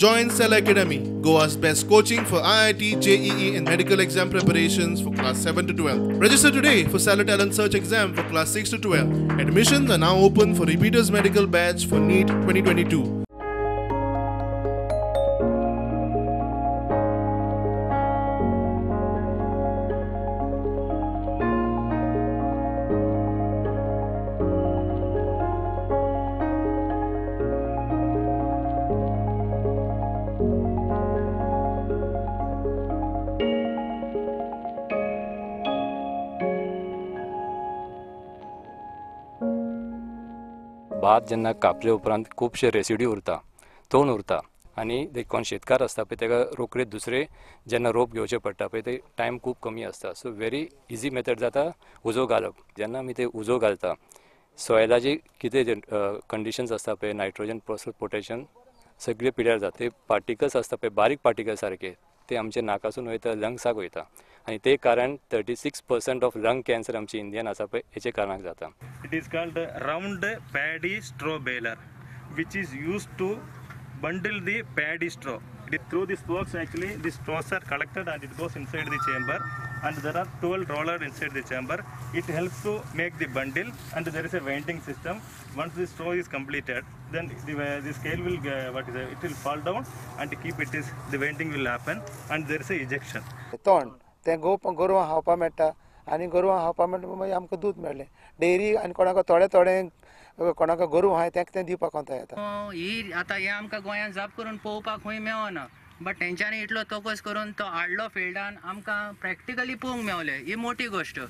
Join Cell Academy, Goa's best coaching for IIT, JEE and medical exam preparations for class 7 to 12. Register today for Cellar Talent Search exam for class 6 to 12. Admissions are now open for Repeaters Medical Batch for NEET 2022. भात जेन्ना कापले उपरांत खुबशे residue उरता, तण उरता आनी कोण शेतकार आसता पळय ताका रोखडे दुसरे जेन्ना रोप घेवचें पडटा पळय ते टायम खूब कमी आसता. सो व्हेरी इजी मेथड जाता उजो घालप. जेन्ना आमी ते उजो घालता सॉयलाची कितें कंडिशन्स आसता पळय नायट्रोजन पोटेशियम सगळे पिड्यार जाता. ते पार्टिकल्स आसता पळय बारीक पार्टिकल्स सारके ते आमच्या नाकासून वयता लंग्साक वयता आनी ते कारण 36% ऑफ लंग कॅन्सर आमची इंडियन आसा पळय हेचे कारणाक जाता. It is called round paddy straw baler, which is used to bundle the paddy straw. Through this box actually the straws are collected and it goes inside the chamber, and there are 12 rollers inside the chamber. It helps to make the bundle, and there is a winding system. Once the straw is completed, then the scale will it will fall down and keep it is the winding will happen, and there is a ejection. तण तें गोरवां खावपाक मेळटा आनी गोरवां खावपाक मेळटा मागीर आमकां दूद मेळ्ळें. डेयरी आनी कोणाक थोडे थोडे कोणाक गोरवां आहाय तेंका तें दिवपाक कोता येता. ही आतां हें आमकां गोंयांत जाप करून पळोवपाक खंय मेळना, बट तेंच्यांनी इतलो तोकस करून तो हाडलो फिल्डान आमकां प्रॅक्टिकली पळोवंक मेवलें, ही मोठी गोश्ट.